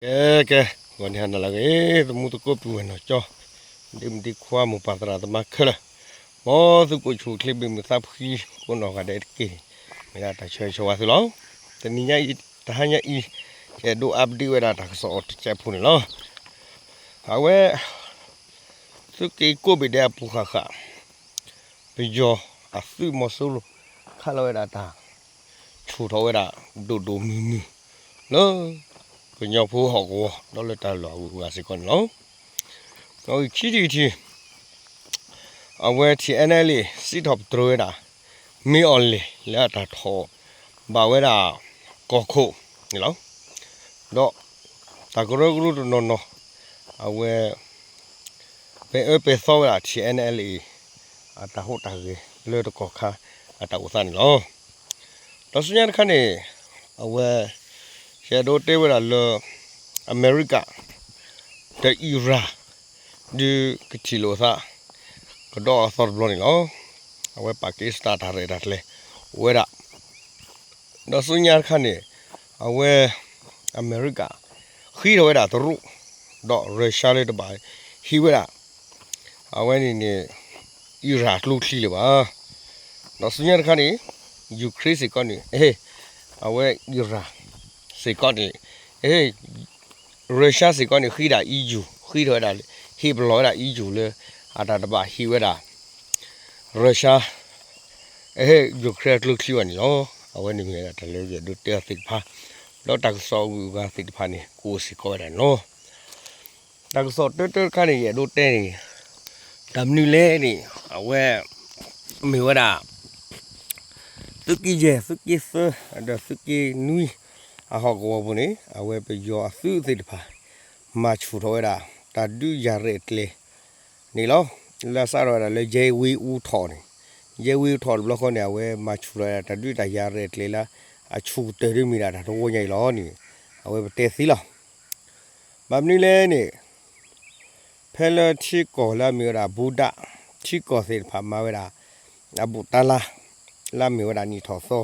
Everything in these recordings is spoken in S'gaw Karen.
ကဲ ကဲ ဂီၤနံၤဟါနၤလၢအဂ့ၤ သမူသကိးပုၢ်ဝဲၢ်နီၢ်ကၠီ ဒ့မုၣ်ဒ့ခွါ မိၢ်ပၢ်သရၣ်သမါခဲလၢာ် မ်သုကအိၣ်ဆူၣ်အိၣ်ချ့ ဘၣ်မုာ်သးဖှံ ကိးနီၢ်ဂၤဒဲးတက့ၢ်. မ့ၢ်ဒၣ်တၢ်ဆၢဂ့ၤဆၢဝါသုလီၤ. တနံၤညါအံၤ တဟါညါအံၤ ယအဲၣ်ဒိး update ဝဲဒၣ်တၢ်ကစီၣ်တစဲးဖိန့ၣ်လီၤ. အဝဲ သုးက့ကိးဘ့ၣ်ဒဲးအပူၤဃၣ်ဃၣ် ပယီၤအသုးမီၤစိရိၤ ခးလီၤဝဲဒၣ်တၢ် ဆူၣ်ထီၣ်ဝဲဒၣ် ဒိၣ်ဒိၣ်မုၢ်မုၢ် လၢ ကညီဖိဟီၣ်ကဝီၤ ဒီးလၢတၢ်လီၢ်အဂုၤအဂၤစ့ၢ်ကီးန့ၣ်လီၤ. ဒီးခံထံၣ်တထံၣ် အဝဲ ထံၣ်အဲၣ်အဲၣ်လ့ၣ် စံးထီၣ်ပတြၢၤဝဲဒၣ် မ့ၢ်အီၤလဲၣ် လၢအတၢ်ထီၣ်ဘၣ်ဝဲဒၣ် ကီၢ်ခိၣ်န့ၣ်လီၤ. ဒီးတၢ်ကရၢကရိတနီၤနီၤ အဝဲ ပဲအၢပဲသီဝဲဒၣ် ထံၣ်အဲၣ်အဲၣ်လ့ၣ် အတၢ်ဟူးတၢ်ဂဲၤလၢတကီၢ်ခါ အတၢ်အိၣ်သးန့ၣ်လီၤ. ဒီးဆူညါတခါန့ၣ် အဝဲ ယအဲၣ်ဒိးတဲဝဲဒၣ်လၢ အမဲရကၤ ဒီးအံရၣ် ဒုးကထံၣ်လိာ်အသး ကဒီးအသီတဘျီန့ၣ်လီၤ. အဝဲ Pakistan တၢ်ရဲၣ်တၢ်ကျဲၤအိၣ်ဝဲဒၣ် ဒီးဆူညါတခါန့ၣ် အဝဲ အမဲရကၤ ဃ့ထီၣ်ဝဲဒၣ်တရူး ဒီး Russia လၢတဘၣ်ဟံးဝဲဒၣ် အဝဲန့ၣ်န့ၣ် အံရၣ်ကျိချံလၢၤဘၣ်. ဒီးဆူညါတခါန့ၣ် Ukraine စ့ၢ်ကီးန့ၣ် အဝဲအံရၣ် စ့ၢ်ကီးန့ၣ် Russia စ့ၢ်ကီးန့ၣ် ဃ့ဒၣ် E U ဃ့ထီၣ်ဝဲဒၣ် ဟ့ၣ်ပလီၢ်ဝဲဒၣ် E U လၢ အတၢ်တဘၣ်ဟံးဝဲဒၣ် Russia Ukraine အကျိချံဘၣ်န့ၣ်လီၤ. အဝဲန့ၣ်မ့ၢ်ဝဲဒၣ်တၢ်လၢယအဲၣ်ဒိးတဲအီၤသ့ၣ်တဖၣ် ဒီးတၢ်ကစီၣ်အဂုၤအဂၤသ့ၣ်တဖၣ်န့ၣ် ကအိၣ်စ့ၢ်ကီးဝဲဒၣ်န့ၣ်လီၤ. တၢ်ကစီၣ်တၢတၢတခါန့ၣ် ယအဲၣ်ဒိးတဲန့ၣ် တၢ်မနုၤလဲၣ်န့ၣ် အဝဲ မ့ၢ်ဝဲဒၣ် သုးက့ယဲၢ် သုးက့သၢ ဒီးသုးက့နွံ အဟီၣ်ကဝီၤပူၤန့ၣ် အဝဲပယီၤအသုးသ့ၣ်တဖၣ် မၤဆူၣ်ထီၣ်ဝဲဒၣ် တၢ်ဒုးယၤရဲၣ်ကျဲၤန့ၣ်လီၤ. လၢအစးထီၣ်ဝဲဒၣ်လၢ ယဲဝ့အူထီၣ်န့ၣ် ယဲဝ့အူထီၣ်တဘျီဃီန့ၣ် အဝဲမၤဆူၣ်ထီၣ်ဝဲဒၣ် တၢ်ဒုးတၢ်ယၤရဲၣ်ကျဲၤလၢ အဆူၣ်ကတၢၢ်ဒ်မ့ၢ်ဒၣ်တၢ်တဝီညါအံၤလီၤန့ၣ် အဝဲပတဲသ့လီၤ. ဘၣ်မနုၤလဲၣ်န့ၣ် ဖဲလၢထံကီၢ်လၢအမ့ၢ်ဝဲဒၣ် ဘူဒၣ် ထံကီၢ်သ့ၣ်တဖၣ်မၤဝဲဒၣ် အဘူးတလါ လၢအမ့ၢ်ဝဲဒၣ်နံၣ်ထီၣ်သီ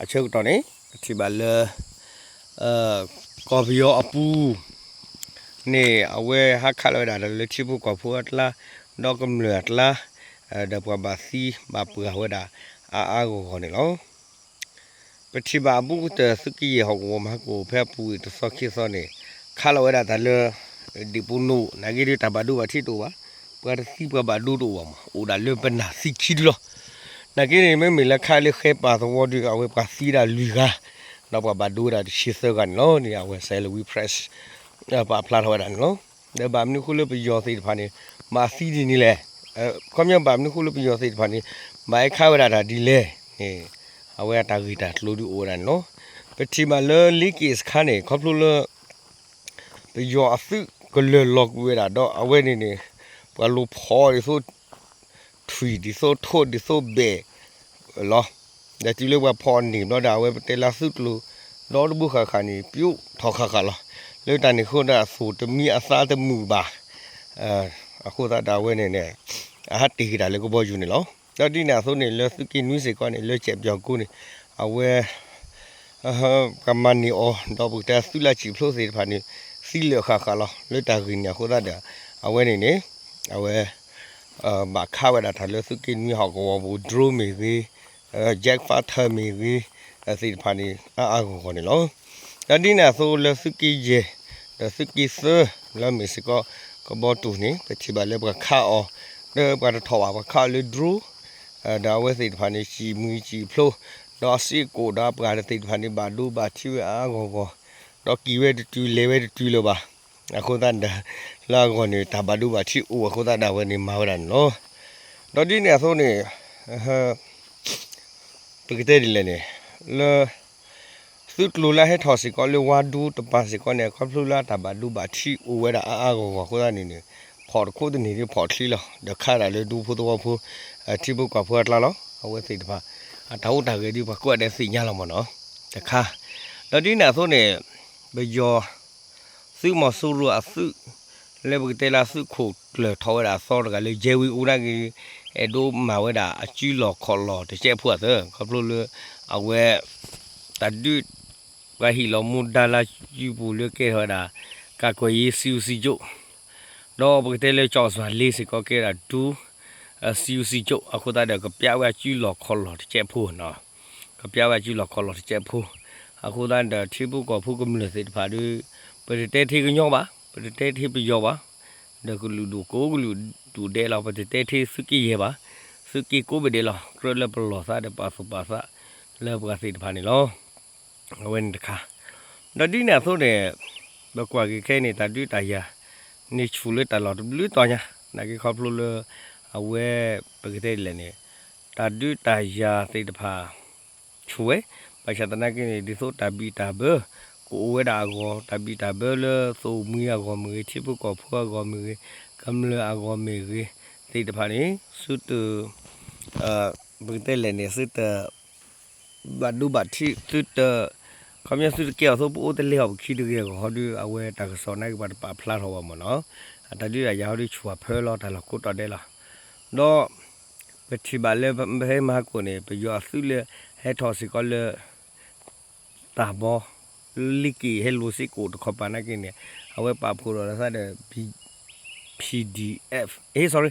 အဆၢကတီၢ်န့ၣ် ပထံၣ်ဘၣ်လၢ ကီၢ်ပယီၤအပူၤန့ၣ် အဝဲဟးခးလီၤဝဲဒၣ်လၢထံဖိကီၢ်ဖိအကျါ ဒီးကမျၢၢ်အကျါ ဒီးပှၤဘၣ်သံဘၣ်ပှၢ်ဝဲဒၣ် အါအါဂီၢ်ဂီၢ်န့ၣ်လီၤ. ပထံၣ်ဘၣ်အဘူးကတၢၢ် သုးက့ယဲၢ်ဟီၣ်ကဝီၤ မဟါကအိၣ်ဖဲအပူၤကွံာ်တသီခံသီန့ၣ် ခးလီၤဝဲဒၣ်တၢ်လၢ ဒ့ၣ်ပူၤနိၣ် နာ်က့ဒီး တၢ်ဘၣ်ဒိဘၣ်ထံးတအိၣ်ဘၣ်, ပှၤတသံပှၤဘၣ်ဒိတအိၣ်ဘၣ်မး, အိၣ်ဒၣ်လၢပနၢ်သံခံဒုလီၤ. နာ်က့န့ၣ် မ့မ့ၢ်လၢခးလၢဃဲပာ်သဝီဒီး အဝဲပှၤသံဒၣ်လွံၢ်ဂၤ, ဒီးပှၤဘၣ်ဒိဝဲဒၣ်တဆံသၢဂၤန့ၣ်လီၤန့ၣ် အဝဲ Salween Press ပာ်ဖျါထီၣ်ဝဲဒၣ်န့ၣ်လီၤ. ဒီးဘၣ်မနုၤဃိလၢပယီၤသ့ၣ်တဖၣ်န့ၣ် ဘၣ်သံဒ်န့ၣ်လဲၣ်, ခီပညီဘၣ်မနုၤဃိလၢပယီၤသ့ၣ်တဖၣ်န့ၣ် ဘၣ်ဟဲခးဝဲဒၣ်တၢ်ဒ်လဲၣ်န့ၣ် အဝဲအတၢ်ဂ့ၢ်တၢ်ကျိၤဒုးအိၣ်ဝဲဒၣ်န့ၣ်လီၤ. ပထံၣ်ဘၣ်လၢလ့က့ၣ်စခါန့ၣ် ခီဖျိလၢ ပယီၤအသုးကလၢၢ်လီၤကွံာ်ဝဲဒၣ်ဒီး အဝဲန့ၣ်န့ၣ် ပှၤလိၤဖီၣ်ဒ်သိး ထွံၣ်ဒ်သိးထိးဒ်သိးဘဲၣ်လီၤ. ဒီးတုၤလၢပှၤဖီၣ်န့ၢ်ဘျီဒီး အဝဲပတဲလၢသုးကျိၤ ဒီတဘိဃၣ်ဃၣ်န့ၣ် ပျိးထီၣ်ဃၣ်ဃၣ်လီၤ. လၢတၢ်န့ၣ်အဃိဒီး အသိၣ်တမံအသးတမုာ်ဘၣ်. အဃိသတးဒီးအဝဲန့ၣ်န့ၣ် အဟးတ့ၢ်က့ၤတၢ်လၢကဘီယူၤန့ၣ်လီၤ. ဒီးဒ်န့ၣ်အသိးန့ၣ် လၢသုးက့နွံစ့ၢ်ကီးန့ၣ် လၢစဲးပၠီၤကိန့ၣ် အဝဲ ပှၤမၤန့ၢ်အီၤ ဒီးပကတဲသုးလၢစံာ်ဖျိသ့ၣ်တဖၣ်န့ၣ် သံလၢာ်ဃၣ်ဃၣ်လီၤ. လၢတၢ်ဂ့ၢ်န့ၣ်အဃိသတးဒီး အဝဲန့ၣ်န့ၣ် အဝဲ ဘၣ်ခးဝဲဒၣ်တၢ်လၢသုးက့နွံဟီၣ်ကဝီၤပူၤ drone မ့ၢ်ဂ့ၤ, jet fighter မ့ၢ်ဂ့ၤ သ့ၣ်တဖၣ်န့ၣ် အါအါဂီၢ်ဂီၢ်န့ၣ်လီၤ. ဒီးဒ်န့ၣ်အသိးလၢသုးက့ယဲၢ် ဒီးသုးက့သၢ လၢမ့ၢ်စ့ၢ်ကီး ကဘီတူၢ်န့ၣ် ပထံၣ်ဘၣ်လၢပှၤခးအီၤ ဒီးပှၤတထီၣ်ဘၣ် ပှၤခးအီၤလၢ drone ဒီးအဝဲသ့ၣ်တဖၣ်န့ၣ် စံၣ်မှံစံၣ်ဖျိ ဒီးအစ့ၢ်ကီးဒီးပှၤသ့ၣ်တဖၣ်န့ၣ် ဘၣ်ဒိဘၣ်ထံးဝဲအါအါဂီၢ်ဂီၢ် ဒီးက့ၤဝဲတတုၤလဲၤဝဲတတုၤလၢၤဘၣ်. အဃိသတးဒီး လၢအဂီၢ်န့ၣ် တၢ်ဘၣ်ဒိဘၣ်ထံးအိၣ်အဃိသတးဒီး အဝဲန့ၣ်မၤဝဲဒၣ်န့ၣ်လီၤ. ဒီးဒ်န့ၣ်အသိးန့ၣ် ပကတဲဒ်လဲၣ်န့ၣ် လၢ သုးကျိၤလၢအဟဲထီၣ်စ့ၢ်ကီးလၢဝါဒူတပၤစ့ၢ်ကီးန့ၣ် ခီဖျိလၢအတၢ်ဘၣ်ဒိဘၣ်ထံးအိၣ်ဝဲဒၣ်အါအါဂီၢ်ဂီၢ်အဃိသတးန့ၣ်န့ၣ် ဖီၣ်တခိၣ်တန့ၢ်ဒ်ဖီၣ်ချံလီၤ. ဒီးခးဒၣ်လၢဒူဖိသဝီဖိ ထံဖိကီၢ်ဖိအကျါလီၤ. အဝဲသ့ၣ်တဖၣ် အတၢ်အိၣ်တၢ်ဂဲၤဒ်ပှၤကိးဂၤဒဲးသ့ၣ်ညါလီၤမ့ၢ်နီၤ တခါ. ဒီးဒ်န့ၣ်အသိးန့ၣ် ပယီၤ သုးမီၤစိရိၤအသုး လၢပကတဲလၢသုးခိၣ်ကျၢၢ်ထီၣ်ဝဲဒၣ်အသီတဂၤလၢ ယဲဝံအူနာ်က့ အဲၣ်ဒိးမၤဝဲဒၣ်အစုလီၢ်ခီၣ်လီၢ်တစဲးဖိအသး ခီဖျိလၢ အဝဲ တၢ်ဒုး ပှၤဟ့ၣ်လီၤမူဒါလၢစုပူၤလၢကဲထီၣ်ဝဲဒၣ် ကာကွယ်ရေးစစ်ဦးစီးချုပ် ဒီးပကတဲလၢ ကျောက်စွာလေး စ့ၢ်ကီးကဲဝဲဒၣ် ဒု စစ်ဦးစီးချုပ် အဃိသတးဒီး ကပျးဝဲအစုလီၢ်ခီၣ်လီၢ်တစဲးဖိနီၤ, ကပျးဝဲအစုလီၢ်ခီၣ်လီၢ်တစဲးဖိ, အဃိသတးဒီး ထံဖိကီၢ်ဖိကမျၢၢ်သ့ၣ်တဖၣ်ဒီး ပတတဲထဲကညီဘၣ်, ပတတဲထဲပယီၤဘၣ်, ဒီးကလုာ်ဒူၣ်ကိးကလုာ်ဒူၣ်ဒဲးလီၤ, ပတတဲထဲသုးက့ယဲၢ်ဘၣ်, သုးက့ကိးဘ့ၣ်ဒဲးလီၤ, ကြၢးလၢပလီၢ်သးဒီးပာ်သူၣ်ပာ်သးလၢပှၤသ့ၣ်တဖၣ်န့ၣ်လီၤ. အဝဲန့ၣ်တခါ, ဒီးဒ်န့ၣ်အသိးန့ၣ် ပကွၢ်က့ၤခဲအံၤန့ၣ် တၢ်ဒုးတၢ်ယၤန့ၣ်ဆူၣ်လၢတၢ်လီၢ်တဘျုးတီၤညါ, နာ်က့ခီဖျိလၢ အဝဲ ပကတဲဒ်လဲၣ်န့ၣ် တၢ်ဒုးတၢ်ယၤသ့ၣ်တဖၣ် ဆူၣ်ဝဲ, ဘၣ်ဆၣ်သနာ်က့န့ၣ် ဒ်သိးတၢ်ဘံၣ်တၢ်ဘၢ ကအိၣ်ဝဲဒၣ်အဂီၢ်, တၢ်ဘံၣ်တၢ်ဘၢလၢသိၣ်မှံအဂီၢ်မ့ၢ်ဂ့ၤ, ထံဖိကီၢ်ဖိအဂီၢ်မ့ၢ်ဂ့ၤ, ကမျၢၢ်အဂီၢ်မ့ၢ်ဂ့ၤ သ့ၣ်တဖၣ်န့ၣ် သုတ ပကတဲလဲၣ်န့ၣ် သုတ ဘၣ်ဒိဘၣ်ထံး သုတ ခီပညီသုတကဲအီၤသိး ပအိၣ်တလဲအီၤပခံတဂ့ၤအဂီၢ်ဟီဒီး အဝဲတၢ်ကစီၣ်နာ်က့ပှၤတပာ်ဖျါထီၣ်ဘၣ်မ့ၢ်နီၤ, အတၢ်ဒုးတၢ်ယၤဟီဒီးဆူၣ်အဖၢလီၤ တၢ်လီၢ်ကိးတီၤဒဲးလီၤ, ဒီး ပထံၣ်ဘၣ်လၢ ဖဲမဟါကိၣ်န့ၣ် ပယီၤအသုးလၢ ဟဲထီၣ်စ့ၢ်ကီးလၢ တၢ်ဘီ လ့က့ၤဟဲလိၤစ့ၢ်ကီးတခီပၤနာ်က့န့ၣ် အဝဲပာ်ဖှိၣ်ဒီးသးဒီး PDF, အ့ sorry,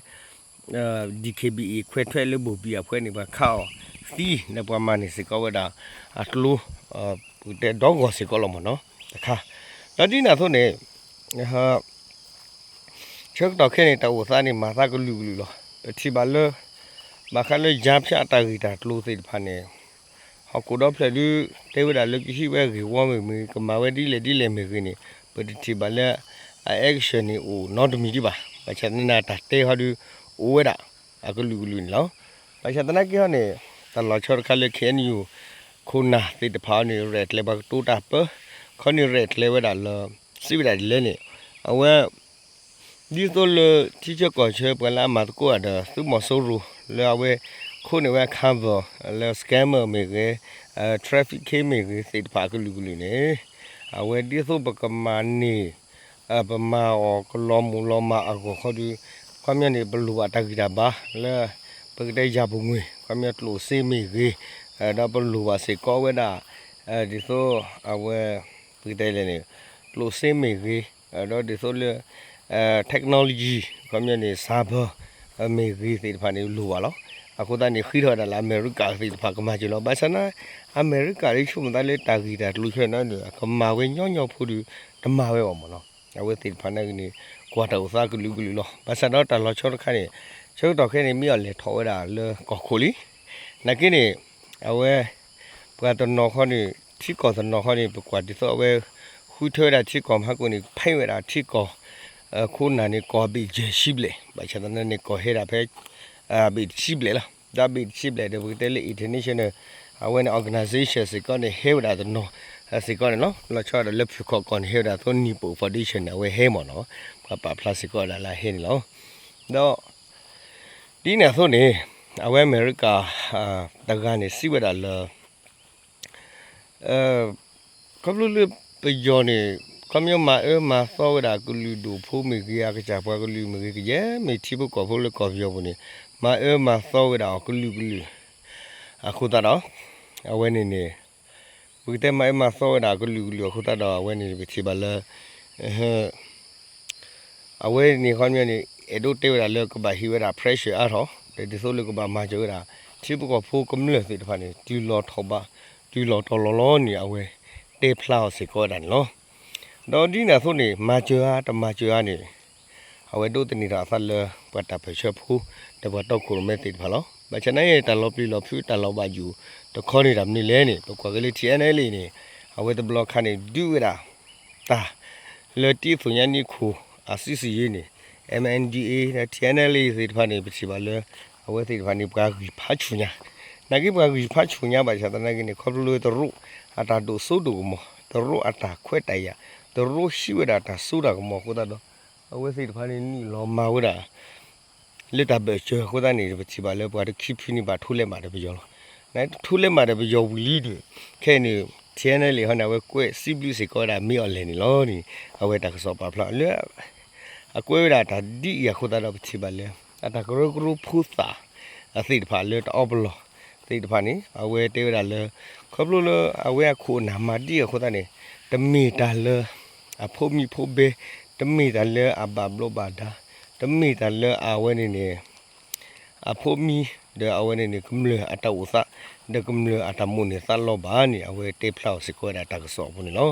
DKBA ခွဲးထွဲလၢဘိၣ်ဘံၣ်အဖှဲန့ၣ် ပှၤခးအီၤသံ လၢပှၤမၤန့ၢ်စ့ၢ်ကီးဝဲဒၣ် အကျိ ပတဲဒီဂီၢ်စ့ၢ်ကီးလီၤမ့ၢ်နီၤ, တခါ, ဒီးဒ်န့ၣ်အသိးန့ၣ် ဆၢကတီၢ်ခဲအံၤန့ၣ် တၢ်အိၣ်သးန့ၣ် မၤသးကလုာ်ကလုာ်လီၤ. ပထံၣ်ဘၣ်လၢ ဘၣ်ဃးလၢ ယါဖၠး အတၢ်ဂ့ၢ်တၢ်ကျိၤသ့ၣ်တဖၣ်န့ၣ် ဟီၣ်ခိၣ်ဒီဖျၢၣ်ဒု တဲဝဲဒၣ်လၢကဟံးဝဲဂ့ၢ်ဝီမ့ၢ်ဂ့ၤ, ကမၤဝဲဒ်လဲၣ်ဒ်လဲၣ်မ့ၢ်ဂ့ၤန့ၣ် ပတထံၣ်ဘၣ်လၢ အ action န့ၣ် အိၣ်နီတမံၤဒံးဘၣ်. ဘၣ်ဆၣ်သနာ်က့ တၢ်တဲဟီဒီး အိၣ်ဝဲဒၣ် အကလုာ်ကလုာ်န့ၣ်လီၤ. ဘၣ်ဆၣ်သနာ်က့ဟီန့ၣ် တၢ်လီၤဆီတခါလၢ KNU ခိၣ်နၢ်သ့ၣ်တဖၣ်န့ၣ် ရဲၣ်ကျဲၤပှၤကတိၤတၢ်ပၢ, ခီန့ၣ်ရဲၣ်ကျဲၤဝဲဒၣ်လၢ စံးဝဲဒၣ်ဒ်လဲၣ်န့ၣ် အဝဲ ဒ်သိးလၢထံဆၢကီၢ်ဆၢပှၤလၢအမၤသကိးတၢ်ဒီးသုးမီၤစိရိၤ လၢအဝဲခိၣ်န့ၢ်ဝဲ cover လၢ scammer မ့ၢ်ဂ့ၤ, trafficking မ့ၢ်ဂ့ၤသ့ၣ်တဖၣ်အကလုာ်ကလုာ်န့ၣ် အဝဲဒ်သိးပကမၤန့ၢ် ပမၤအီၤကလီၤမုၢ်လီၤမၢ်အဂီၢ်ခီဒီး ခီပညီန့ၣ် ပလိၣ်ဘၣ်တၢ်ဂံၢ်တၢ်ဘါလၢ ပကတဲယၤပူၤမှံ ခီပညီကျိၣ်စ့မ့ၢ်ဂ့ၤ, ဒီးပလိၣ်ဘၣ်စ့ၢ်ကီးဝဲဒၣ် ဒ်သိးအဝဲ ပကတဲလဲၣ်န့ၣ် ကျိၣ်စ့မ့ၢ်ဂ့ၤ, ဒီးဒ်သိးလၢ technology ခီပညီန့ၣ် cyber မ့ၢ်ဂ့ၤသ့ၣ်တဖၣ်န့ၣ်လိၣ်ဘၣ်လီၤ. အဃိသတးန့ၣ် ဃ့ထီၣ်ဝဲဒၣ်လၢအမဲရကၤသ့ၣ်တဖၣ်ကမၤစၢၤလီၤ. ဘၣ်ဆၣ်သနာ်က့ အမဲရကၤဒ်ဆိကမိၣ်သးလၢတၢ်ဂ့ၢ်တၢ်ကျိၤဆၢန့ၣ် ကမၤဝဲညီညီဖိဒီး တမၤဝဲဘၣ်မ့ၢ်နီၤ. အဝဲသ့ၣ်တဖၣ်နာ်က့န့ၣ် ကွၢ်တၢ်အိၣ်သးကလုာ်ကလုာ်လီၤ. ဘၣ်ဆၣ်ဒီးတၢ်လီၤဆီတခါန့ၣ် ဆၢကတီၢ်ခဲအံၤန့ၣ် မ့ၢ်အီၤလဲၤထီၣ်ဝဲဒၣ်လၢကီၢ်ခိၣ်လံ. နာ်က့န့ၣ် အဝဲ ပှၤတနီၤခီန့ၣ် ထံကီၢ်တနီၤခီန့ၣ် ပကွၢ်ဒ်သိးအဝဲ ဃုထၢဝဲဒၣ်ထံကီၢ်မဟါကိၣ်န့ၣ် ဖဲဝဲဒၣ်ထံကီၢ် ခိၣ်နၢ်န့ၣ် ကီၢ်ဘ့ၣ်ယဲၢ်ဆံဘျဲၣ်, ဘၣ်ဆၣ်သနာ်က့န့ၣ် ကီၢ်ဟဲဒၣ်ဖဲ ဘ့ၣ်တဆံဘျဲၣ်လီၤ. ဒီးဘ့ၣ်တဆံဘျဲၣ်ဒီး ပကတဲလၢ international အဝဲန့ၣ် organization စ့ၢ်ကီးန့ၣ် ဟဲဝဲဒၣ်တနီၤစ့ၢ်ကီးန့ၣ်လီၤ. လီၤဆီဒီးလၢဖုၣ်ခီၣ်ကီၢ်န့ၣ် ဟဲဝဲဒၣ်သိး Nippon Foundation န့ၣ် အဝဲဟဲမ့ၢ်နီၤ, ပှၤပာ်ဖျါစ့ၢ်ကီးဝဲဒၣ်လၢအဟဲန့ၣ်လီၤ. ဒီး ဒ်န့ၣ်အသိးန့ၣ် အဝဲအမဲရကၤ တဂၤန့ၣ် စံးဝဲဒၣ်လၢ ခီဖျိလၢပယီၤန့ၣ် ခီပညီမၤအၢမၤသီဝဲဒၣ်ကလုာ်ဒူၣ်ဖိမ့ၢ်ဂ့ၤ အကစၢ်ပှၤကလုာ်မ့ၢ်ဂ့ၤ ကယဲၢ်မ့ၢ်ထံဖိကီၢ်ဖိလၢကီၢ်ပယီၤပူၤန့ၣ် မၤအၢမၤသီဝဲဒၣ်အီၤကလုာ်ကလုာ် အဃိသတးဒီး အဝဲန့ၣ်န့ၣ် ပကတဲမၤအၢမၤသီဝဲဒၣ်ကလုာ်ကလုာ်အဃိသတးဒီး အဝဲန့ၣ်ပထံၣ်ဘၣ်လၢ အဝဲန့ၣ်ခီပညီန့ၣ် အဲၣ်ဒိးတဲဝဲဒၣ်လၢကဘၣ်ဟ့ၣ်ဝဲဒၣ် pressure အါထီၣ် ဒီးဒ်သိးလၢကဘၣ်မၤစၢၤဝဲဒၣ် ထံဖိကီၢ်ဖိကမျၢၢ်သ့ၣ်တဖၣ်န့ၣ် တုၤလီၤထီၣ်ဘး တုၤလီၤတီၤလီၤလီၤန့ၣ် အဝဲတဲဖျါအီၤစ့ၢ်ကီးဝဲဒၣ်န့ၣ်လီၤ. ဒီးဒ်န့ၣ်အသိးန့ၣ် မၤစၢၤဧါတမၤစၢၤဧါန့ၣ် အဝဲဒိးသန့ၤထီၣ်အသးလၢ ပှၤတၢ်ပၢၢ်ဆၢဖိ ဒီးပှၤတီခိၣ်ရိၣ်မဲသ့ၣ်တဖၣ်လီၤ. ဘၣ်ဆၣ်နာ်က့ တၢ်လီၤပျံၤလီၤဖုး တၢ်လီၤဘၣ်ယိၣ်တခီန့ၣ် တၢ်မနုၤလဲၣ်န့ၣ် ပကွၢ်က့ၤလၢ ထံၣ်အဲၣ်အဲၣ်လ်အ့န့ၣ် အဝဲတဘျီခါန့ၣ် ဒုးဝဲဒၣ် တၢ် လၢတၢ်သ့ၣ်ညါနံၣ်ခိၣ် အစုစ့ၣ်ယ့ၤန့ၣ် MNDAA ဒီး ထံၣ်အဲၣ်အဲၣ်လ်အ့ သ့ၣ်တဖၣ်န့ၣ် ပထံၣ်ဘၣ်လၢ အဝဲသ့ၣ်တဖၣ်န့ၣ် ပှၤဂံၢ်ဖးဆူၣ်ညါ နာ်က့ပှၤဂံၢ်ဖးဆူၣ်ညါဘၣ်ဆၣ်သနာ်က့န့ၣ် ခီဖျိလၢတရူး အတၢ်ဒိၣ်စိဒိၣ်ကမီၤ တရူးအတၢ်ခွဲးတၢ်ယာ် တရူးဟံးဝဲဒၣ်တၢ်စိတၢ်ကမီၤအဃိသတးဒီး အဝဲသ့ၣ်တဖၣ်န့ၣ် နုာ်လီၤမၤဝဲဒၣ် လၢတၢ်ဘၢၣ်စၢၤအဃိသတးန့ၣ် ပထံၣ်ဘၣ်လၢပှၤတခံဖုန့ၣ်ဘၣ်ထိလဲမးဒီးပယီၤလီၤ. နာ်က့ထိလဲမးဒီးပယီၤဝံၤလံဒီး ခဲအံၤန့ၣ် ထံၣ်အဲၣ်အဲၣ်လ်အ့ ဟီန့ၣ် အဝဲကွဲးစံးဘျုးစ့ၢ်ကီးဝဲဒၣ်မ့ၢ်အီၤလဲၣ်န့ၣ်လီၤန့ၣ် အဝဲတၢ်ကစီၣ်ပာ်ဖျါလၢ အကွဲးဝဲဒၣ်တၢ်ဒ်အံၤအဃိသတးဒီး ပထံၣ်ဘၣ်လၢ အတၢ်ကရၢကရိဖိသၣ် အသ့ၣ်တဖၣ်လၢတၢ်အီပလီၢ်သ့ၣ်တဖၣ်န့ၣ် အဝဲတဲဝဲဒၣ်လၢ ခ ခီဖျိလၢအဝဲအခိၣ်အနၢ်မၤဒ်အဃိသတးန့ၣ်, တမ့ၢ်တၢ်လၢအဖိမံၤဖိဘဲ, တမ့ၢ်တၢ်လၢအဘၣ်ဘျိးဘၣ်ဒါ, တမ့ၢ်တၢ်လၢအဝဲန့ၣ်န့ၣ် အဖိမံၤ ဒီးအဝဲန့ၣ်န့ၣ် ကမျၢၢ်အတၢ်အိၣ်သး ဒီးကမျၢၢ်အတၢ်မိၣ်န့ၢ်သးလီဘၣ်န့ၣ် အဝဲတဲဖျါအီၤစ့ၢ်ကီးဝဲဒၣ်တၢ်ကစီၣ်အပူၤန့ၣ်လီၤ.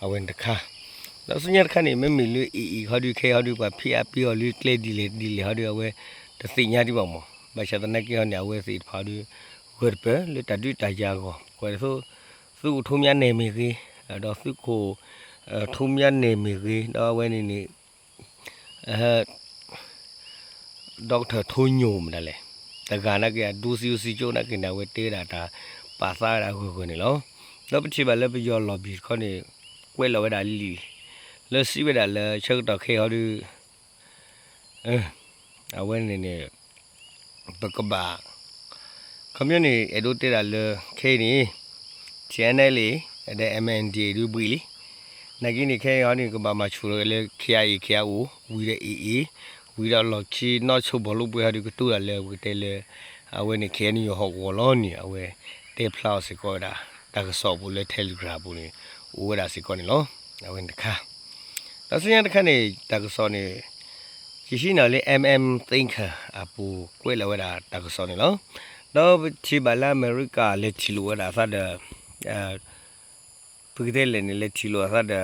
အဝဲန့ၣ်တခါ, ဒီးဆူညါတခါန့ၣ် မ့မ့ၢ်လၢ AA ဟီဒုး ခဲအံၤဟီဒုး ပှၤဖံးအါပှ့ၤအီၤလၢကျဲဒ်လဲၣ်ဒ်လဲၣ်ဟီဒုး အဝဲတသ့ၣ်ညါဒံးဘၣ်မး, ဘၣ်ဆၣ်သနာ်က့ဟီန့ၣ် အဝဲသ့ၣ်တဖၣ်ဟီဒုး ဂၢၢ်တပၢၢ်လၢတၢ်ဒုးတၢ်ယၤအဂီၢ် ပှၤဒ်သိး သုးခိၣ်ထူမၠါနဲၣ်မ့ၢ်ဂ့ၤ, ဒီးသုးခိၣ် ထူမၠါနဲၣ်မ့ၢ်ဂ့ၤ, ဒီးအဝဲန့ၣ်န့ၣ် ဒီကထၢၣ် ထူညိၣ် မတၤလဲၣ်, တဂၤနာ်က့ အဒူစံယိစံကၠိနာ်က့န့ၣ် အဝဲတဲဝဲဒၣ်တၢ်ပာ်သးဝဲဒၣ်ဂၢၢ်ဂၢၢ်န့ၣ်လီၤ. ဒီးပထံၣ်ဘၣ်လၢပယီၤလီၢ်ဘံၣ်တခီန့ၣ် ကွဲးလီၤဝဲဒၣ်လံာ် လၢစံးဝဲဒၣ်လၢဆၢကတီၢ်ခဲအံၤဟီဒုး အဝဲန့ၣ်န့ၣ် ပကဘၣ် ခီပညီန့ၣ် အဲၣ်ဒိးတဲဒၣ်လၢ ခဲအံၤန့ၣ် TNLA ဒီး MNDAA ဒုးဘှံးလံ. နာ်က့န့ၣ် ခဲအံၤဟီန့ၣ် ကဘၣ်မၤဆူၣ်ထီၣ်က့ၤလၢ KIA KIO ဝံၤဒီး AA ဝံၤဒီးလီၢ်ခံ နီၢ်ဆိဘီၣ်လိပှဲၤဟီဒုးကတိၤတၢ်လၢပကတဲလၢ အဝဲန့ၣ် KNU ဟီၣ်ကဝီၤလီၤန့ၣ် အဝဲတဲဖျါအီၤစ့ၢ်ကီးဝဲဒၣ် တၢ်ကစီၣ်အပူၤလၢ Telegram အပူၤန့ၣ် အိၣ်ဝဲဒၣ်စ့ၢ်ကီးန့ၣ်လီၤ. အဝဲန့ၣ်တခါ ဒီးဆူညါတခါန့ၣ် တၢ်ကစီၣ်န့ၣ် ယဟံးန့ၢ်လၢ MM Thinker အပူၤကွဲးလီၤဝဲဒၣ်တၢ်ကစီၣ်န့ၣ်လီၤ. ဒီးပထံၣ်ဘၣ်လၢအမဲရကၤလဲၤထံၣ်လိာ်ဝဲဒၣ်အသးဒီး ပကတဲလဲၣ်န့ၣ် လဲၤထံၣ်လိာ်အသးဒီး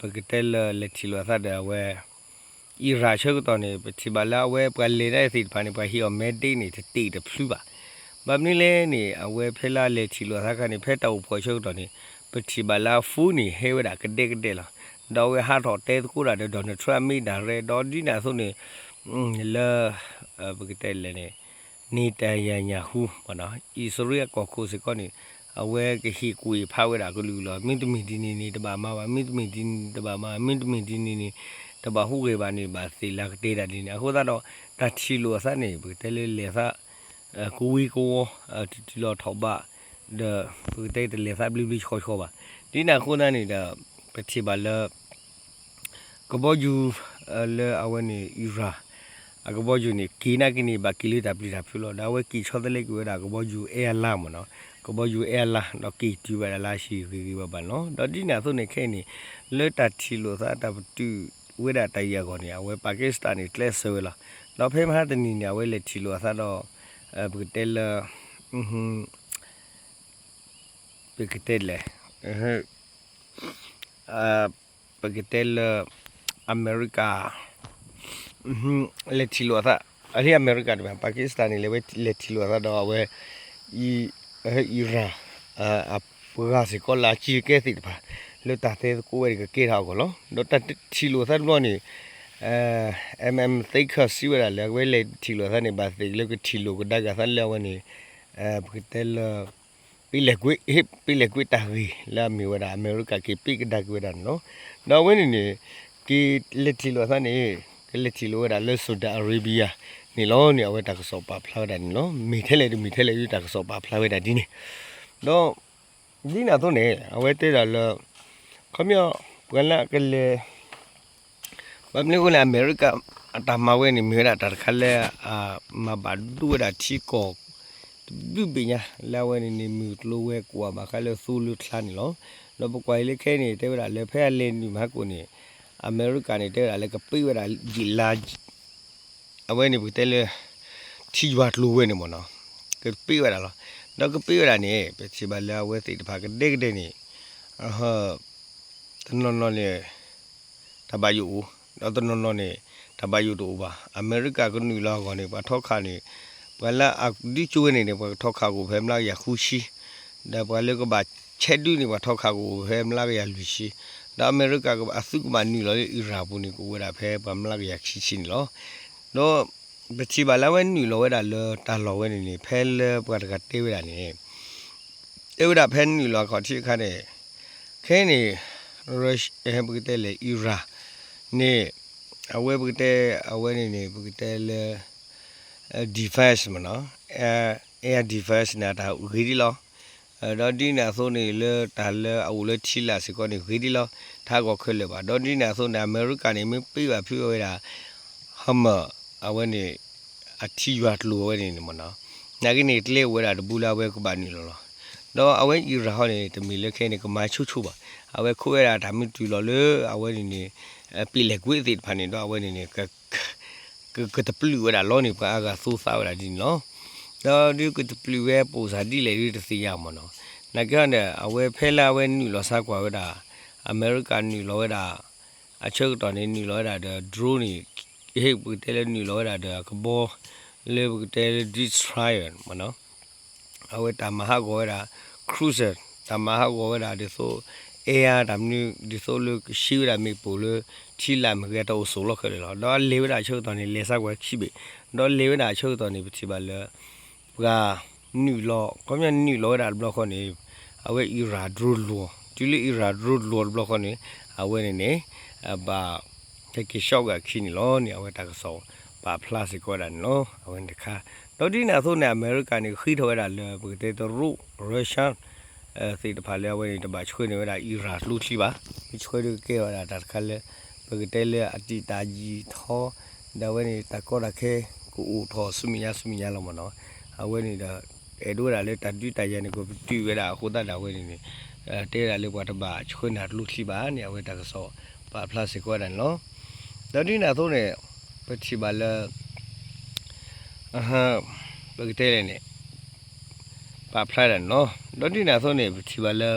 ပကတဲလၢလဲၤထံၣ်လိာ်အသးဒီးအဝဲ Iran ဆၢကတီၢ်န့ၣ် ပထံၣ်ဘၣ်လၢအဝဲပှၤလဲၤတၢ်သ့ၣ်တဖၣ်န့ၣ် ပှၤဟ့ၣ်အီၤ mandate န့ၣ် တတ့ၢ်တဖျုဘၣ်. ဘၣ်မနုၤလဲၣ်န့ၣ် အဝဲဖဲလၢအလဲၤထံၣ်လိာ်အသးခါန့ၣ် ဖဲတၢ်အိၣ်ဖှိၣ်ဆၢကတီၢ်န့ၣ် ပထံၣ်ဘၣ်လၢအ phone န့ၣ် ဟဲဝဲဒၣ်ကဒဲကဒဲလီၤ. ဒီးအဝဲဟးထီၣ်တဲသကိးတၢ်ဒီး Donald Trump မ့ၢ်ဒၣ်ရဲ ဒီးဒ်န့ၣ်အသိးန့ၣ် လၢ ပကတဲလဲၣ်န့ၣ် Netanyahu မ့ၢ်နီၤ အံၣ်စရ့လးအကီၢ်ခိၣ်စ့ၢ်ကီးန့ၣ် အဝဲကဟ့ၣ်ကူၣ်ဟ့ၣ်ဖးဝဲဒၣ်ကလုာ်လီၤ. မ့တမ့ၢ်ဒ်န့ၣ်န့ၣ် တဘၣ်မၤဘၣ်, မ့တမ့ၢ်ဒ်န့ၣ်တဘၣ်မၤ, မ့တမ့ၢ်ဒ်န့ၣ်န့ၣ် တဘၣ်ဟူးဂဲၤဘၣ်န့ၣ် ဘၣ်သ့ၣ်လၢကတဲတၢ်ဒ်န့ၣ်. အဃိသတးဒီး တၢ်ထံၣ်လိာ်အသးန့ၣ် ပကတဲလၢလဲၤသး ကဝံၤကဝီၤ တတုၤလီၤထီၣ်ဘး ဒီးပကတဲတလဲၤသးဘျ့ဘျ့ဆှီဆှီဘၣ်. ဒ်န့ၣ်အဃိသတးန့ၣ်ဒီး ပထံၣ်ဘၣ်လၢ ကဘီယူၤ လၢအဝဲန့ၣ် Iran အကဘီယူၤန့ၣ် က့ၤနာ်က့န့ၣ် ဘၣ်က့ၤလၢတၢ်ပျံၤတၢ်ဖုးလီၤ. ဒီးအဝဲက့ၤဆီတလဲက့ၤဝဲဒၣ်ကဘီယူၤ airline မ့ၢ်နီၤ, ကဘီယူၤ airline ဒီးက့ၤတုၤဝဲဒၣ်လၢဟံၣ်ဂ့ၤဂ့ၤဘၣ်ဘၣ်န့ၣ်လီၤ. ဒီးဒ်န့ၣ်အသိးန့ၣ်ခဲအံၤန့ၣ် လၢတၢ်ထံၣ်လိာ်သးတၢ်ပတုာ်ဝဲဒၣ်တၢ်အံၤအဂီၢ်န့ၣ် အဝဲ Pakistan န့ၣ် ကျဲးစၢးဝဲလီၤ. ဒီးဖဲမဟါတနံၤန့ၣ် အဝဲလဲၤထံၣ်လိာ်အသးဒီး ပကတဲလၢ ပကတဲလဲၣ် ပကတဲလၢ အမဲရကၤ လဲၤထံၣ်လိာ်အသး, အလံအမဲရကၤတဘၣ် Pakistan န့ၣ် လဲၤဝဲလဲၤထံၣ်လိာ်အသးဒီးအဝဲ Iran အပှၤစ့ၢ်ကီးလၢအကံၢ်ကဲသ့ၣ်တဖၣ် လၢတၢ်တဲသကိးဝဲဒၣ်ကကဲထီၣ်အဂီၢ်လီၤ. ဒီးတၢ်ထံၣ်လိာ်အသးတဘျီန့ၣ် MM Thinker စံးဝဲဒၣ်လၢအဝဲလဲၤထံၣ်လိာ်အသးန့ၣ် ဘၣ်သ့ၣ်လၢကထံၣ်လိာ်ကဒါက့ၤအသးလၢအဝဲန့ၣ် ပကတဲလၢ ပ့လဲၣ်ကွ့ ပ့လဲၣ်ကွ့တၢ်ဂ့ၢ်လၢအမ့ၢ်ဝဲဒၣ် အမဲရကၤက့ၤပ့ကဒါက့ၤဝဲဒၣ်န့ၣ်လီၤ. ဒီးအဝဲန့ၣ်န့ၣ် က့ၤလဲၤထံၣ်လိာ်အသးန့ၣ် ကလဲၤထံၣ်လိာ်ဝဲဒၣ်လၢ Saudi Arabia န့ၣ်လီၤန့ၣ် အဝဲတၢ်ကစီၣ်ပာ်ဖျါဝဲဒၣ်န့ၣ်လီၤ. မ့ၢ်ထဲလဲၣ်တမ့ၢ်ထဲလဲၣ် တၢ်ကစီၣ်ပာ်ဖျါဝဲဒၣ်ဒ်န့ၣ် ဒီး ဒ်န့ၣ်အသိးန့ၣ် အဝဲတဲဒၣ်လၢ ခီပညီ ပှၤလၢအကလဲၤ ဘၣ်မနုၤအဃိလဲၣ် အမဲရကၤအတၢ်မၤဝဲန့ၣ် မ့ၢ်ဝဲဒၣ်တၢ်တခါလၢ မၤဘၣ်ဒိဝဲဒၣ်ထံကီၢ် တဘျုးဘ့ၣ်ညါ လၢအဝဲန့ၣ်န့ၣ် မုၢ်ကျိၤဝဲၤကွာ်ဘၣ်ဃးလၢသိလၢချါန့ၣ်လီၤ. ဒီးပကွၢ်အံၤလၢခဲအံၤန့ၣ် တဲဝဲဒၣ်လၢဖဲအလဲၤနုာ်မဟါကိၣ်န့ၣ် အမဲရကၤန့ၣ် တဲဝဲဒၣ်လၢကပ့ၢ်ဝဲဒၣ်ယံာ်လါ အဝဲန့ၣ်ပကတဲလၢ ထံယွၤကျိၤဝဲၤန့ၣ်မ့ၢ်နီၤ ကပ့ၢ်ဝဲဒၣ်လီၤ. ဒီးကပ့ၢ်ဝဲဒၣ်န့ၣ် ပထံၣ်ဘၣ်လၢအဝဲသ့ၣ်တဖၣ်ကဒဲကဒဲန့ၣ် တနီၤနီၤန့ၣ် တၢ်ဘၣ်ယိၣ်အိၣ်, ဒီးတနီၤနီၤန့ၣ် တၢ်ဘၣ်ယိၣ်တအိၣ်ဘၣ်. အမဲရကၤကနုာ်လီၤအဂီၢ်န့ၣ် ပှၤထီခးန့ၣ် ပှၤလၢအဒုးကၠိဝဲန့ၣ်န့ၣ် ပှၤထီခးကအိၣ်ဖဲမျးကယၤဃုဆံ, ဒီးပှၤလၢကဘၣ်ဆဲးဒုးန့ၣ် ပှၤထီခးကအိၣ်ဖဲမျးကယၤလွံၢ်ဆံ, ဒီးအမဲရကၤအသုးကဘၣ်နုာ်လီၤလၢ Iran ပူၤန့ၣ် ကအိၣ်ဝဲဒၣ်ဖဲပှၤမျးကယၤခံဆံန့ၣ်လီၤ. ဒီး ပထံၣ်ဘၣ်လၢအဝဲနုာ်လီၤဝဲဒၣ်လၢတၢ်လီၢ်ဝဲန့ၣ်န့ၣ် ဖဲလၢပှၤတဂၤတဲဝဲဒၣ်န့ၣ် တဲဝဲဒၣ်ဖဲနုာ်လီၤအခီၣ်ထံးအခါန့ၣ် ခဲအံၤန့ၣ် Russia ပကတဲလဲၣ် Iran န့ၣ် အဝဲပကတဲ အဝဲန့ၣ်န့ၣ် ပကတဲလၢ defense မ့ၢ်နီၤ air defense န့ၣ် အတၢ်ဂ့ၤဒ်လီၤ. ဒီးဒ်န့ၣ်အသိးန့ၣ် လၢတၢ်လၢအအိၣ်လၢထံလာ်စ့ၢ်ကီးန့ၣ် ဂ့ၤဒ်လီၤ. တဟးဂီၤခဲလၢာ်ဘၣ်. ဒီးဒ်န့ၣ်အသိးန့ၣ် အမဲရကၤန့ၣ် မ့ၢ်ပ့ၢ်ဘၣ်ဖုးဝဲဒၣ် Hormuz အဝဲန့ၣ် အထံယွၤကျိၤဝဲန့ၣ်န့ၣ်မ့ၢ်နီၤ နာ်က့န့ၣ် ကျဲအိၣ်ဝဲဒၣ်တဘိလၢအဝဲကဘၣ်နုာ်လီၤလီၤ. ဒီးအဝဲအံရၣ်ဟီန့ၣ် တမ့ၢ်လၢခဲအံၤန့ၣ် ကမၤဆိဆိဘၣ်. အဝဲခိးဝဲဒၣ်တၢ်မ့ၢ်တုၤလီၤလၢအဝဲန့ၣ်န့ၣ် ပ့ၤလဲၣ်ကွ့သ့ၣ်တဖၣ်န့ၣ် ဒီးအဝဲန့ၣ်န့ၣ် က ကတပျုာ်ဝဲဒၣ်လီၤန့ၣ် ပှၤအါဂၤသိသးဝဲဒၣ်ဒ်န့ၣ်လီၤ. ဒီးဒုးကတပျုာ်ဝဲပိာ်စၢ်ဒ်လဲၣ်ဒုးတသ့ၣ်ညါမ့ၢ်နီၤ. နာ်က့ဟီန့ၣ် အဝဲဖဲလၢအဝဲနုာ်လီၤဆါကွၢ်ဝဲဒၣ် အမဲရကၤနုာ်လီၤဝဲဒၣ် အဆၢကတီၢ်န့ၣ် နုာ်လီၤဝဲဒၣ်ဒီး drone န့ၣ် ဟ့ၣ်ပကတဲလၢနုာ်လီၤဝဲဒၣ်ဒီးအကဘီ လၢပကတဲလၢ destroyer မ့ၢ်နီၤ. အဝဲတၢ်မၤဟးဂီၤဝဲဒၣ် cruiser တၢ်မၤဟးဂီၤဝဲဒၣ်ဒ်သိး air တၢ်မနုၤ ဒ်သိးလၢကဆှံဝဲဒၣ်မ့ၣ်ပိၢ်လၢ ထံလာ်မ့ၢ်ဂ့ၤတၢ်အိၣ်ဆိးလီၤခဲလၢာ်လီၤ. ဒီးလဲၤဝဲဒၣ်အဆၢကတီၢ်န့ၣ် လဲၤဆါကွၢ်ခံဘ့ၣ်, ဒီးလဲၤဝဲဒၣ်အဆၢကတီၢ်န့ၣ် ပထံၣ်ဘၣ်လၢ ပှၤနုာ်လီၤ ခီပညီနုာ်လီၤဝဲဒၣ်တဘျီဃီန့ၣ် အဝဲအံရၣ် drone လီၤ, တုၤလၢအံရၣ် drone လီၤတဘျီဃီန့ၣ် အဝဲန့ၣ်န့ၣ် ဘၣ် ဟဲက့ၤ shock ဝဲဒၣ်အခံန့ၣ်လီၤန့ၣ် အဝဲတၢ်ကစီၣ်ပာ်ဖျါစ့ၢ်ကီးဝဲဒၣ်န့ၣ်လီၤ. အဝဲန့ၣ်တခါ ဒီးဒ်န့ၣ်အသိးန့ၣ် အမဲရကၤန့ၣ် ဃ့ထီၣ်ဝဲဒၣ်လၢပကတဲတရူး Russia သ့ၣ်တဖၣ်လၢအဝဲန့ၣ် တဘၣ်ဆှၢန့ၢ်ဝဲဒၣ်အံရၣ်ကျိချံဘၣ်. မ့ၢ်ဆှၢဒုးကကဲဝဲဒၣ်တၢ်တခါလၢ ပကတဲလၢအတံာ်တာ်ယံာ်ထီ ဒီးအဝဲန့ၣ် တၢ်ကီတၢ်ခဲကအိၣ်ထီၣ်ဆူမဲာ်ညါဆူမဲာ်ညါလီၤမ့ၢ်နီၤ. အဝဲန့ၣ်ဒီး အဲၣ်ဒိးဝဲဒၣ်လၢတၢ်ဒုးတၢ်ယၤန့ၣ် ကပတုာ်ဝဲဒၣ်အဃိသတးဒီးအဝဲန့ၣ်န့ၣ် တဲဝဲဒၣ်လၢပှၤတဘၣ်ဆှၢန့ၢ်ကျိချံဘၣ်န့ၣ် အဝဲတၢ်ကစီၣ်ပာ်ဖျါစ့ၢ်ကီးဝဲဒၣ်န့ၣ်လီၤ. ဒီးဒ်န့ၣ်အသိးန့ၣ် ပထံၣ်ဘၣ်လၢ ပကတဲလဲၣ်န့ၣ် ပာ်ဖျါဒၣ်န့ၣ်လီၤ. ဒီးဒ်န့ၣ်အသိးန့ၣ် ပထံၣ်ဘၣ်လၢ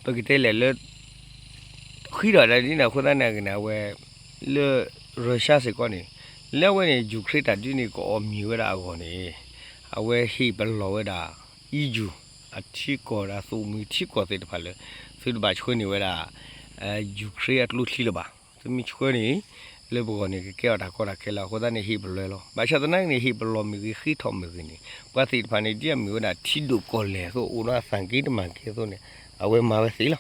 ပကတဲလဲၣ်လၢ ဃံထီၣ်ဒၣ်ဒ်န့ၣ်အဃိသတးန့ၣ်က့န့ၣ် အဝဲ လၢ Russia စ့ၢ်ကီးန့ၣ် လၢအဝဲန့ၣ် Ukraine တၢ်ဒုးန့ၣ် ကအိၣ်မံၤဝဲဒၣ်အဂီၢ်န့ၣ် အဝဲဟ့ၣ်ပလီၢ်ဝဲဒၣ် E U အထံကီၢ်ဒီးအသုးမုၢ်ထံကီၢ်သ့ၣ်တဖၣ်လၢ သုတဘၣ်ဆှၢန့ၢ်ဝဲဒၣ် Ukraine အကျိချံလၢၤဘၣ်. သုမ့ၢ်ဆှၢန့ၣ် လၢပဂီၢ်န့ၣ် ကကဲအီၤတၢ်ကီတၢ်ခဲလီၤ. အဃိသတးန့ၣ် ဟ့ၣ်ပလီၢ်လီၤ. ဘၣ်ဆၣ်သနာ်က့န့ၣ် ဟ့ၣ်ပလီၢ်မ့ၢ်ဂ့ၤ ဃ့ထီၣ်မ့ၢ်ဂ့ၤန့ၣ် ပှၤသ့ၣ်တဖၣ်န့ၣ် ဒ်အမ့ၢ်ဝဲဒၣ်ထံဒိၣ်ကီၢ်လဲၢ်အသိး အိၣ်ဒီးအသၣ်က့တမၤက့အသိးန့ၣ် အဝဲမၤဝဲသ့လီၤ.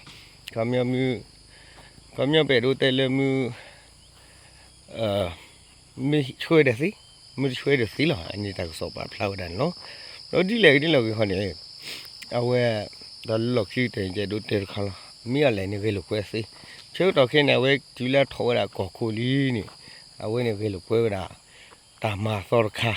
ခီ ခီပညီပအဲၣ်ဒိးတဲလၢမုၢ် မ့ၢ်ဆှၢဒီးသ့, မ့ၢ်တဆှၢဒီးသ့လီၤ. အန့ၣ်တၢ်ကစီၣ်ပာ်ဖျါဝဲဒၣ်န့ၣ်လီၤ. ဒီးဒ်လဲၣ်ဂ့ၤဒ်လဲၣ်ဂ့ၤခီန့ၣ် အဝဲ ဒီးလၢလီၢ်ခံကတၢၢ်န့ၣ် ယအဲၣ်ဒိးတဲတခါလီၤ. မ့ၢ်အီၤလဲၣ်န့ၣ် ဂဲၤလိာ်ကွဲသ့, ဆၢကတီၢ်ခဲအံၤန့ၣ် အဝဲတုၤလၢအထီၣ်ဝဲဒၣ်ကီၢ်ခိၣ်လံန့ၣ် အဝဲန့ၣ်ဂဲၤလိာ်ကွဲဝဲဒၣ် တၢ်မၤအသီတခါ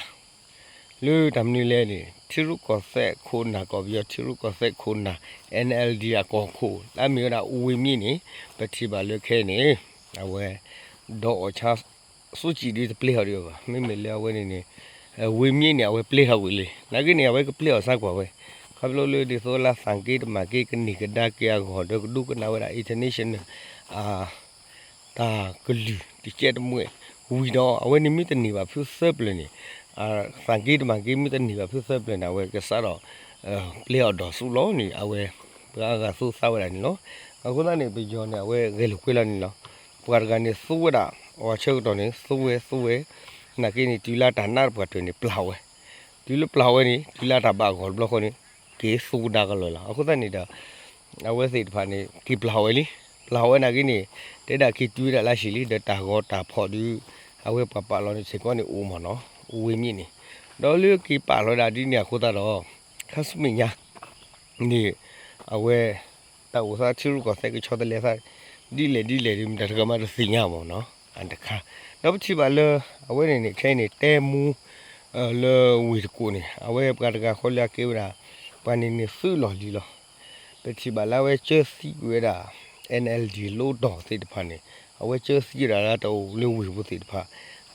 လၢတၢ်မနုၤလဲၣ်န့ၣ် ထံရူၢ်ကီၢ်သဲးခိၣ်နၢ် ကီၢ်ပယီၤထံရူၢ်ကီၢ်သဲးခိၣ်နၢ် N L D အကီၢ်ခိၣ် လၢအမ့ၢ်ဝဲဒၣ် ဝ့ၢ်မ့ၢ်န့ၣ် ပထံၣ်ဘၣ်လၢခဲအံၤန့ၣ် အဝဲ ဒီးအီၣ်ဆါ စူးကံၣ်ဒုးတပျဲအီၤဒံးဘၣ်. မ့မ့ၢ်လၢအဝဲန့ၣ်န့ၣ် ဝ့ၢ်မ့ၢ်န့ၣ် အဝဲပျဲထီၣ်ကွံာ်လံ. နာ်က့န့ၣ် အဝဲကပျဲအီၤစါကွၢ်ဝဲ ခီဖျိလၢဒ်သိးလၢသၣ်က့တမၤက့ ကန့ၢ်ကဒါက့ၤအဂီၢ် ဒီးကဒိကနၣ်ဝဲဒၣ် international အ တၢ်ကလုၢ်တကဲတမှဲာ်ဝံၤဒီး အဝဲန့ၣ်မ့ၢ်တန့ၢ်ဘၣ်ဖုသၢပျၢၤန့ၣ် သၣ်က့တမၤက့မ့ၢ်တန့ၢ်ဘၣ်ဖုသၢပျၢၤန့ၣ် အဝဲကစးဒီး ပျဲအီၤဒီးဆူလီၤန့ၣ် အဝဲ ပှၤအါဂၤသိသးဝဲဒၣ်န့ၣ်လီၤ. အဃိသတးန့ၣ် ပယီၤန့ၣ်အဝဲဂဲၤလိာ်ကွဲလီၤန့ၣ်လီၤ. ပှၤတဂၤန့ၣ်သိဝဲဒၣ် အဆၢကတီၢ်န့ၣ် သိဝဲသိဝဲ နာ်က့န့ၣ် တုၤလၢတၢ်နးတပှၢ်တၢၢ်န့ၣ် ပျၢ်ဝဲ တုၤလၢပျၢ်ဝဲန့ၣ် တုၤလၢတၢ်ဘၣ်အဂီၢ်တဘျီဃီန့ၣ် က့ၤသူကဒါကလီၤလီၤ. အဃိသတးန့ၣ်ဒီး အဝဲသ့ၣ်တဖၣ်န့ၣ် က့ၤပျၢ်ဝဲလံ. ပျၢ်ဝဲနာ်က့န့ၣ် တဲဒၣ်က့ၤတုၤဝဲဒၣ်လၢဆံးလံ ဒီးတၢ်ဂီၤတၢ်ဖီၣ်ဒုး အဝဲပှၤပာ်လီၤန့ၣ်စ့ၢ်ကီးန့ၣ်အိၣ်မ့ၢ်နီၤ အိၣ်ဝ့ၢ်မ့ၢ်န့ၣ် ဒီးလၢက့ၤပာ်လီၤဒၣ်ဒ်န့ၣ်အဃိသတးဒီး ခါဆူမဲာ်ညါ န့ၣ် အဝဲ တၢ်အိၣ်သးထံရူၢ်ကီၢ်သဲးကဆီတလဲသး ဒ်လဲၣ်ဒ်လဲၣ်ဒ်မတၤတဂၤမးတသ့ၣ်ညါမ့ၢ်နီၤ အတခါ ဒီးပထံၣ်ဘၣ်လၢ အဝဲန့ၣ်န့ၣ် ခဲအံၤန့ၣ် တဲမူ လၢဝ့ၢ်တကိးန့ၣ် အဝဲပှၤတဂၤဃီလၢအကဲဝဲဒၣ် ပှၤန့ၣ်န့ၣ်သုးလီၢ်လံၤလီၤ. ပထံၣ်ဘၣ်လၢအဝဲကၢသံဝဲဒၣ် N L D လိဒီၣ်သ့ၣ်တဖၣ်န့ၣ် အဝဲကၢသံဝဲဒၣ်လၢတၢ်အိၣ်လၢဝ့ၢ်ပူၤသ့ၣ်တဖၣ်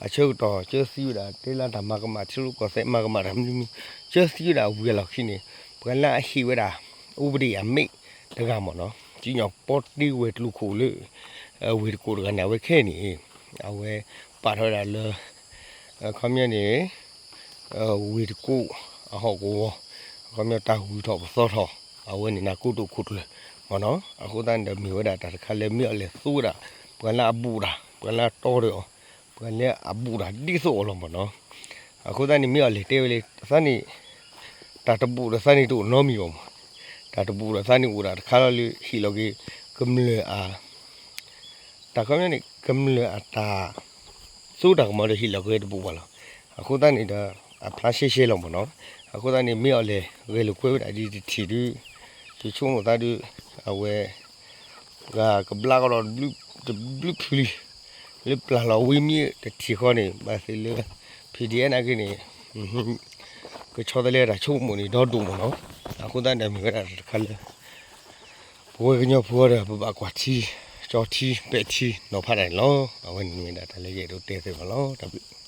အဆၢကတီၢ်ကၢသံဝဲဒၣ် တဲလၢတၢ်မၤကမၣ်ထံရူၢ်ကီၢ်သဲး မၤကမၣ်တၢ်မနုၤမနုၤ ကၢသံဝဲဒၣ်ဝံၤအလီၢ်ခံန့ၣ် ပှၤလၢအဟ့ၣ်ဝဲဒၣ် ဥပဒေအမိန့် တဂၤမ့ၢ်နီၤ ကညီပီတ့ဝဲၤကျိၤခိၣ်လၢ ဝ့ၢ်တကိးတဂၤန့ၣ် အဝဲခဲအံၤန့ၣ် အဝဲပာ်ထီၣ်ဝဲဒၣ်လၢ ခီပညီန့ၣ် ဝ့ၢ်တကိး အဟီၣ်ကဝီၤ ခီပညီတၢ်ဂုၤထီၣ်ပသီထီၣ် အဝဲန့ၣ် နၢ်ကိတိာ်ခိၣ်ကျၢၢ်မ့ၢ်နီၤ အဃိသတးန့ၣ်ဒီးမ့ၢ်ဝဲဒၣ်တၢ်တခါလၢမ့ၢ်အီၤလဲၤသူဝဲဒၣ် ပှၤလၢအဘူးတၢ် ပှၤလၢအတီဒီးအီၤ ပှၤလၢအဘူးတၢ်ဒ်သိးအီၤလီၤမ့ၢ်နီၤ အဃိသတးန့ၣ်မ့ၢ်အီၤလဲၤတဲဝဲလၢ သးန့ၣ် တၢ်တဘူးဒီးသးန့ၣ်တအိၣ်နီတမံၤဘၣ်မ့ၢ် တၢ်တဘူးဒီးသးန့ၣ်အိၣ်ဒၣ်တခါလီၤလၢဟ့ၣ်လီၤက့ၤ ကမျၢၢ်အ တၢ်ခီပညီန့ၣ် ကမျၢၢ်အတၢ် သူတၢ်ကမီၤဒီးဟ့ၣ်လီၤက့ၤတဘူးဘၣ်လီၤ. အဃိသတးန့ၣ်ဒီး အဖျါရှဲရှဲလီၤမ့ၢ်နီၤ. အဃိသတးန့ၣ် မ့ၢ်အီၤလဲၤဂဲၤလိာ်ကွဲဝဲဒၣ်ဒ်တထံၣ်ဒုး ယဆိကမိၣ်သးဒုး အဝဲ ဂၤကဘျါကဒီးတဘျုးဖုလံ လၢပျၢ်လီၤဝ့ၢ်မ့ၢ်တထံၣ်ဃီန့ၣ် ဘၣ်သ့ၣ်လၢ P D F နာ်က့န့ၣ် ကဆီတလဲတၢ်ဆိကမိၣ်န့ၣ်ဒီဒိၣ်မးနီၤ. အဃိသတးန့ၣ်မ့ၢ်ဝဲဒၣ်တၢ်တခါလၢ ပဝဲကညီဖိဒီး ပဘၣ်ကွၢ်ထံ ကၠီထံ ပဲာ်ထံနီၤဖးတၢ်န့ၣ်လီၤ. အဝဲန့ၣ်မ့ၢ်ဒၣ်တၢ်လၢယအဲၣ်ဒိးတဲသ့ၣ်မးလီၤ. တၢ်ဘျုး